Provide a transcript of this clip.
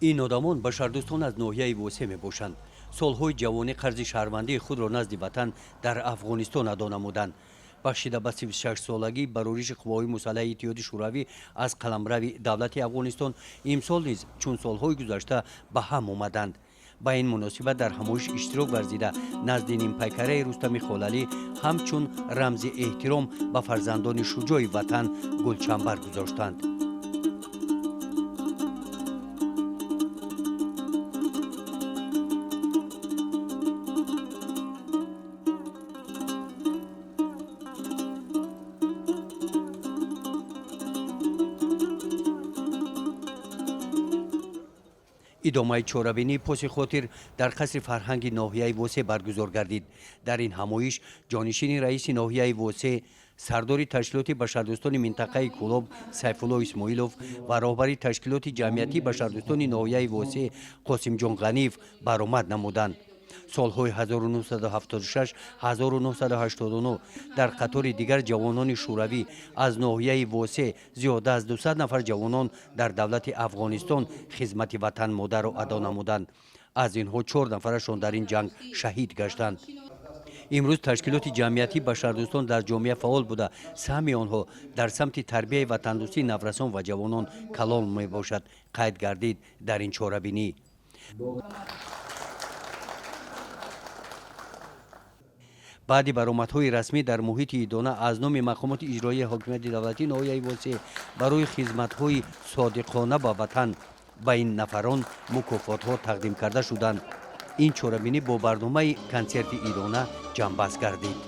Ин одамон башардӯстон аз ноҳияи Восе мебошанд. Солҳои ҷавонӣ қарзи шаҳрвандии худро назди ватан дар Афғонистон адо намуданд. Бахшида ба 36-солагии барориши қувваҳои мусаллаҳи Иттиҳоди Шӯравӣ аз қаламрави давлати Афғонистон имсол низ чун солҳои гузашта ба ҳам омаданд. Ба ин муносибат дар ҳамоиш иштирок варзида, назди нимпайкараи Рустами Холалӣ ҳамчун рамзи эҳтиром ба фарзандони шуҷои ватан гулчамбар гузоштанд. Идомаи чорабинии поси хотир дар қасри фарҳанги ноҳияи Восе баргузор гардид. Дар ин ҳамоиш ҷонишини раиси ноҳияи Восе, сардори ташкилоти башардӯстони минтақаи Кӯлоб Сайфулло Исмоилов ва роҳбари ташкилоти ҷамъиятии башардӯстони ноҳияи Восе Қосимҷон Ғаниев баромад намуданд. Солҳои 1976-1989 дар қатори дигар ҷавонони шӯравӣ аз ноҳияи Восе зиёда аз 200 нафар ҷавонон дар давлати Афғонистон хизмати ватанмодарро адо намуданд. Аз инҳо чор нафарашон дар ин ҷанг шаҳид гаштанд. Имрӯз ташкилоти ҷамъиятии башардӯстон дар ҷомеа фаъол буда, саҳми онҳо дар самти тарбияи ватандӯстии наврасон ва ҷавонон калон мебошад, қайд гардид дар ин чорабинӣ. Баъди баромадҳои расмӣ дар муҳити идона аз номи мақомоти иҷроияи ҳокимияти давлатии ноҳияи Восе барои хизматҳои содиқона ба ватан ба ин нафарон мукофотҳо тақдим карда шуданд. Ин чорабинӣ бо барномаи консерти идона ҷамъбаст гардид.